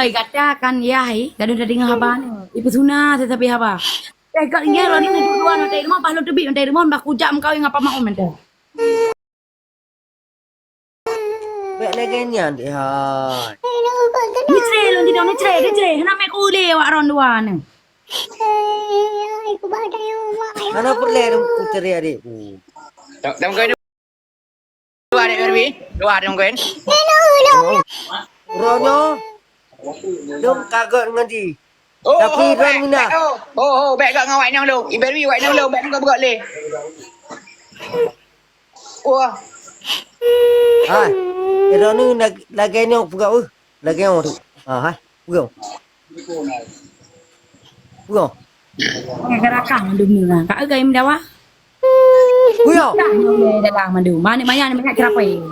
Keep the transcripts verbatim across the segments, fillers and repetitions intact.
Hai gata kan yah, eh, gadoh tadeungoe haba nyoe. Ipeusuna sabe-sabe haba. Eh, gat nyan lôn nyoe dua nyoe dari rumoh, bah lôn teubiet dari rumoh, bah kujak meukawen ngon Pak Maun mantong. Bèk lagèe nyan deh hai. Neucre lôn sidroe, neucre, neucre. Hana mè kulé awak droen dua nyoe. Hana peureulèe lôn kucre adékku. Dua deh mungkin. Dua deh mungkin. Droeneuh lôn ka göt ngon jih. Oh, tapi oh, droen bèk, minah. Bèk, oh, oh, oh, bèk göt ngon awak inong lôn. Iberwi awak inong lôn, bèk meugot-meugot lé. Wah. Hai, droeneuh lag-, lagèe nyoe peugah, uh. Lagèe nyoe tu. Ha, hai. Peugah. Peugah. Geurakan mandum ni lah. Ka agak yang mendawa. Peugah. Dah nyoe dalam mandum. Mana maya ni banyak kerapai.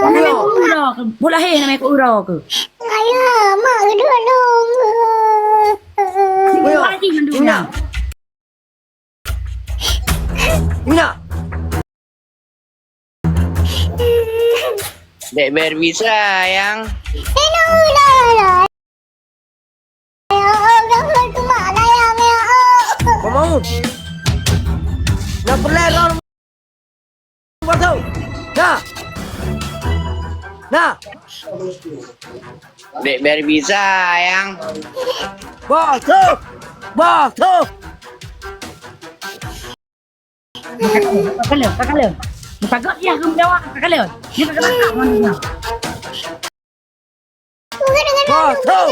Nama aku uroe ke? Bola heh nama aku uroe ke? Ayah, mak kedua dong. Peugah. Lagi mandum ni. Mina. Dek Barbie sayang. Pamaun. Nak perlai rong. Bosok. Nah. Nah. Dek Barbie sayang. Bosok. Bosok. Kakak leuh, kakak leuh. Mutagak dia ke menjawab, kakak leuh. Dia kakak leuh. Bosok.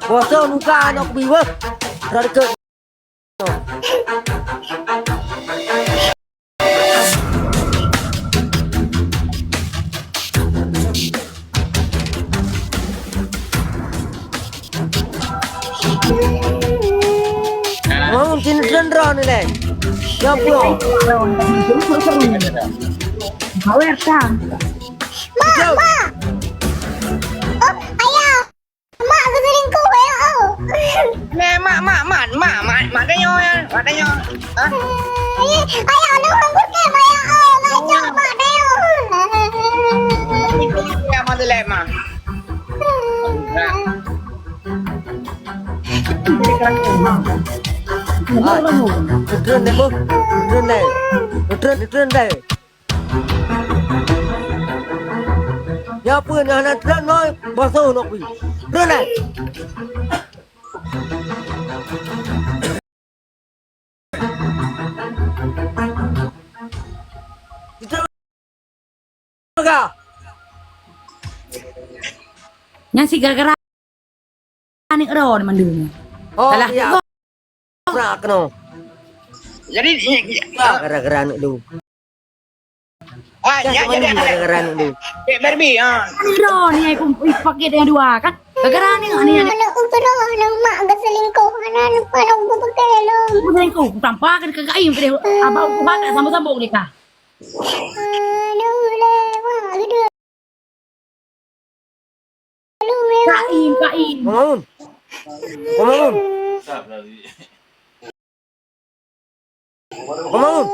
Bosok muka anak biweh. Rada ke. Mau cindran droe ni leh. Ya pulang. Mak, mak. Oh, ayah. Mak geuselingkuh, ya, oh. Nah, mak, mak, mak, mak, mak, mak tanyoe, ya, mak tanyoe. Hah? Eh, ayah, aduh, aku kek, ayah, oh, ngajak mak tanyoe. Ya, mak tu leh, mak. Ah, turun deh, Bu. Turun deh. Turun, turun deh. Nyan peue nyang hana teulan nyoe, bosô nok pih. Teulan, eh? Teulan ka. Nyan si gara-gara aneuk droe mandum. Oh, salah iya. Prak keunoe. Jadi, gara-gara aneuk lu. Ah, ya, jadi gara-gara aneuk lu. Cek Barbie, ah. Aneuk droe ni ai pun, ih, pakai dengan dua, kan? Gara-gara aneuk ni, aneuk. Aneuk droe, aneuk mak geuselingkuh, aneuk, aneuk, aneuk pakai lu. Selingkuh, tampak kan kagak im, kedeh abang ku bakal sambung-sambung nikah. Aduh, lewat, aduh. Kaim, kaim. Pamaun. Pamaun. Pamaun.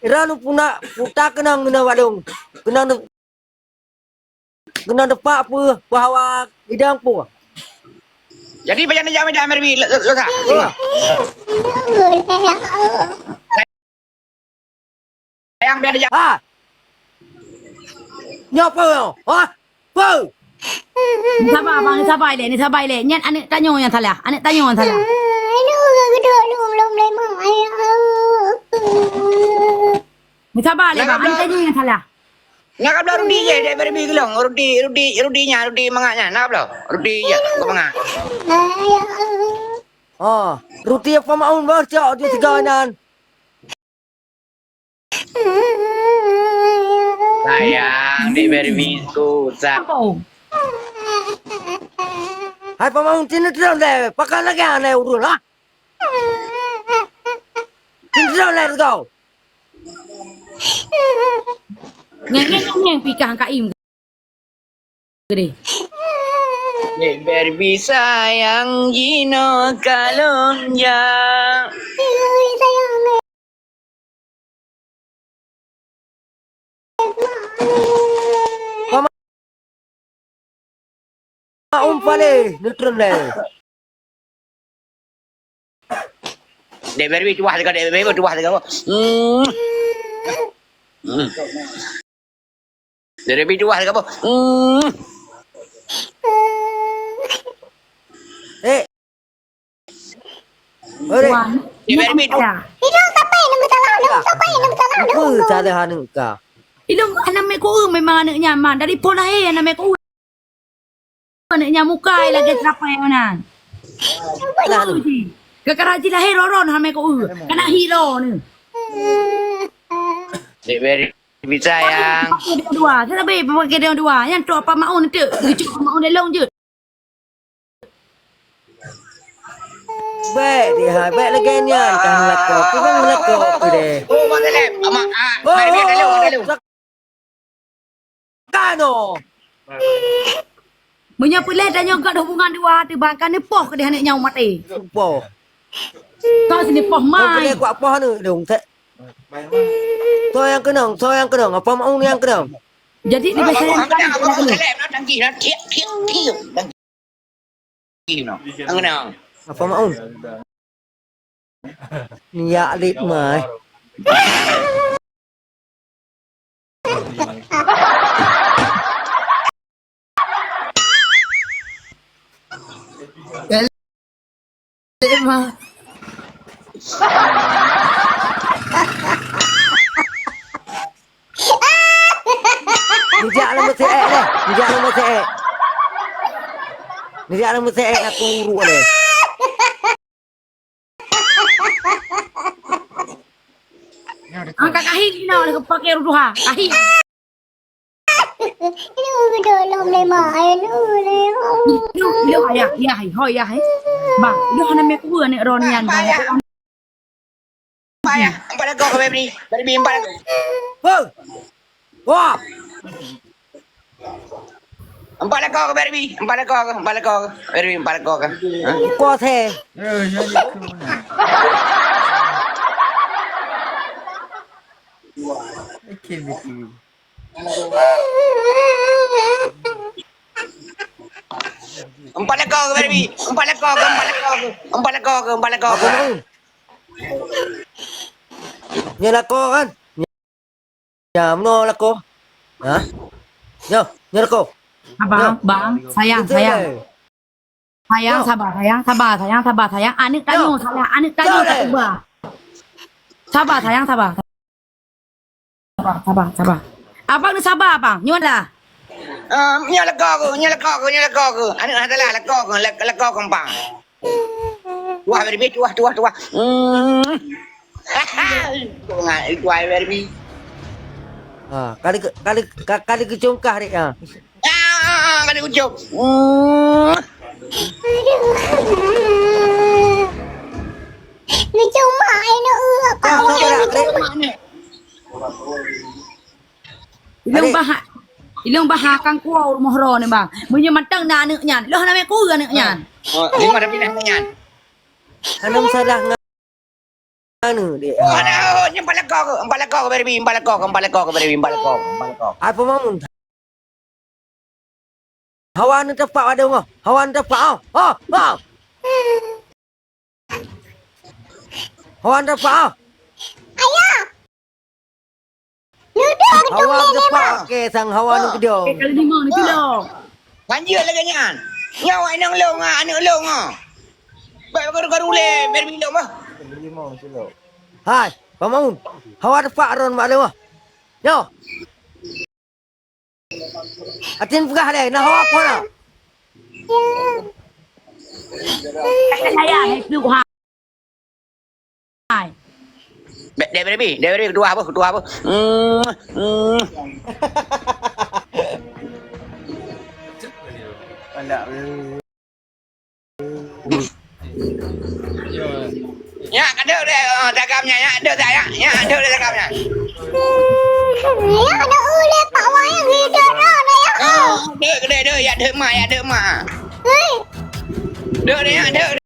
Ira nu puna puta keunong ngeuna wadong. Keunong de-, keunong depak peue bahwa idang peue. Jadi, pajan neujak medan Barbie, le-, le-, le-, le-, Sayang, biar dia. Ha! Nyoe peue nyoe? Ha? Peue? Ni sabar, abang, ni sabar ilèe, ni sabar ilèe. Nyan aneuk tanyoe nyang salah, aneuk tanyoe nyang salah. Ni sabar ilèe, bang, aneuk tanyoe nyang salah. Nak ka bloe Rudi je, dek Barbie geulong. Rudi, Rudi, Rudi nyan, Rudi mangat nyan. Nak ka bloe? Rudi je, gua mangat. Oh, Rudi apa maun bocok di tiga nyan? Sayang, dek Barbie susah. Hai pamaun, sini terus deh. Pakai lagi aneh urut, ha? Sini terus deh, kau. Nyeng, nyeng, nyeng, nyeng, pikah angka im. Gede. Dek Barbie sayang jinoe kalon jak. Maun paleh, neutron lé. Dek Barbie tuah lagak, Dek Barbie tuah lagak. Hmm. Hmm. Dek Barbie tuah lagak. Hmm. Eh. Ore. Dek Barbie tuah. Ilong sapai nama salah, ilong sapai nama salah. Apa salah aneuk ka? Ilong aneuk mek kueu memang aneuk nyaman. Dari pola eh aneuk mek kueu. Aneuk nyan muka ai lagèe serapai meunan. Lalu. Keu kara jih lahé roron hana meukeue. Kana hilo ni. Dek Barbie bisa yang. Pakai dia dua. Saya lebih pakai dia dua. Yang tu apa maun tu? Lucu apa maun dia long je. Baik dia, baik lagi nyan. Kan melakau. Kita melakau tu deh. Oh, Mak Taleb. Amak, ah, Mak Taleb, Mak Taleb. Kano. Meunyoe peuleh tanyoe gèt hubungan dua hati bang, ka neupoh keudeh aneuk nyoe maté. Poh. Kau sini poh mai. Kau kuat poh aneuk dong. Soe nyang keunong, soe nyang keunong, apa maun nyang keunong? Jadi di biasa yang kan. Apa maun? Nyak lit mai. Lit mai. Nijak lam meuseuk deh. Nijak lam meuseuk. Nijak lam meuseuk aku uruk deh. Angkat kahit ni nak pakai ruduha. Kahit. Ini udah lom lema. Lu, lu ayah, ayah, ho ayah. Bang, lu hana mek kuah nek ron nyan bang. Empat lakoe keu Barbie. Barbie empat lakoe. Hoi. Wah. Empat lakoe keu Barbie. Empat lakoe keu, empat lakoe keu. Barbie empat lakoe keu. Ha? Kos he. Empat lakoe keu Barbie. Empat lakoe keu, empat lakoe keu. Empat lakoe keu, empat lakoe keu. Nyan lakoe kan? Nyan meunoe lakoe. Ha? Nyoe, nyoe lakoe. Abang, bang, sayang, sayang. Sayang, sabar, sayang, sabar, sayang, sabar, sayang. Aneuk tanyoe salah, aneuk tanyoe tak ubah. Sabar, sayang, sabar. Sabar, sabar, sabar. Abang ni sabar, abang. Nyoe lah. Ah, nyoe lakoe ku, nyoe lakoe ku, nyoe lakoe ku. Aneuk hana salah, lakoe ku, lak-, lakoe ku empang. Tuah Barbie, tuah, tuah, tuah. Hmm. Tuah Barbie. Ha, kali ke, kali, ka-, kali keucongkah dek ha. Ah, kali keucong. Hmm. Lucu mak ini, eh, apa? Lucu mak ni. Ilong baha, ilong baha kang kuah rumoh ro ni bang. Meunyoe mantong na aneuk nyan, loh na meukeue aneuk nyan. Oh, ni ada pindah aneuk nyan. Hana masalah ngan aneuk dek. Oh, ada, oh, nyang empat lakoe ke, empat lakoe ke Barbie, empat lakoe ke, empat lakoe ke Barbie, empat lakoe, empat lakoe. Apa mamun? Hawa ni tepak pada ngah. Hawa ni tepak, oh, oh, oh. Hawa ni tepak, oh. Ayah. Hawa geupake sang hawa ngon keudong. Eh, kali limong ni kilo. Ganjil lagèe nyan. Nyoe aneuk lôn, ah, aneuk lôn, ah. Bak garu-garu lé, ber bilong, ah. Hai, Pak Maun. Hawa tepak ron mak lôn, ah. Nyoe. Atin peugah lé, na hawa apa na? Saya, eh, peluk, ha. Hai. Dek, dek Barbie, dek Barbie, keudua apa, keudua apa? Hmm, hmm. Nyak, ka deuek deh, oh, tagam nyak, nyak, deuek dah, nyak, nyak, deuek deh tagam nyak. Nyak, deuek ulèe Pak Wayang hidup dah, nyak. Oh, deuek, deuek, deuek, yak deuek mak, yak deuek mak. Hei. Deuek deh, nyak, deuek.